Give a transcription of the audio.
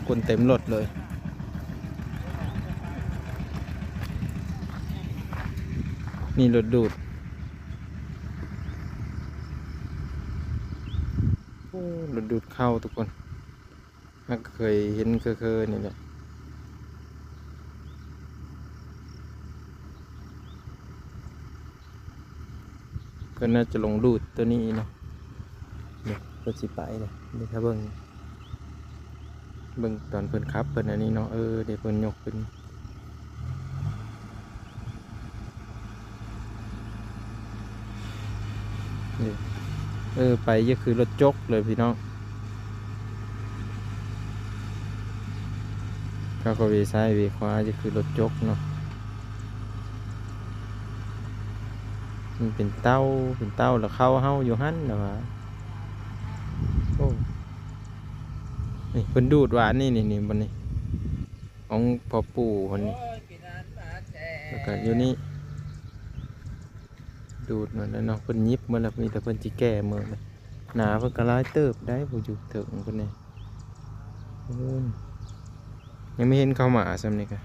ຄົນເຕັມລົດເລີຍ. ນີ້ລົດດູດ ໂອ້ ລົດດູດເຂົ້າທຸກຄົນ. ເຮົາກໍເຄີຍເຫັນເຄີໆນີ້ແຫຼະ. ເພິ່ນໜ້າຈະລົງດູດຕົວນີ້ເນາະ. ເດີ ເພິ່ນຊິໄປເລີຍ. ເດີ ຖ້າເບິ່ງ ເບິ່ງຕອນເພິ່ນຂັບ ເພິ່ນອັນນີ້ເນາະ. ເອີ ເດ ເພິ່ນຍົກຂຶ້ນ. ເອີ ເອີ ໄປຢ່າຄືລົດຈົກເລີຍພີ່ນ້ອງ. ເຂົາກໍເວຊ້າຍເວຂວາ ຢ່າຄືລົດຈົກເນາະ. ມັນເປັນເຕົ່າ ເປັນເຕົ່າ ແລ້ວເຂົ້າເຮົາຢູ່ຫັ້ນລະວ່າ. ໂອ້ ນີ້ເພິ່ນດູດຫວານນີ້ ນີ້ ນີ້ ບ່ອນນີ້ ຂອງພໍ່ປູ່ເພິ່ນນີ້ ແລ້ວກໍຢູ່ນີ້ ດູດໝົດແລ້ວເນາະ. ເພິ່ນຫຍິບໝົດແລ້ວ ມີແຕ່ເພິ່ນຊິແກ່ເໝິດເລີຍ. ໜາເພິ່ນກໍຫຼາຍເຕີບໄດ໋ ຜູ້ຢູ່ເທິງເພິ່ນນີ້. ໂອ້ ຍັງມີເຫັນເຂົ້າມາສ່ຳນີ້ກະ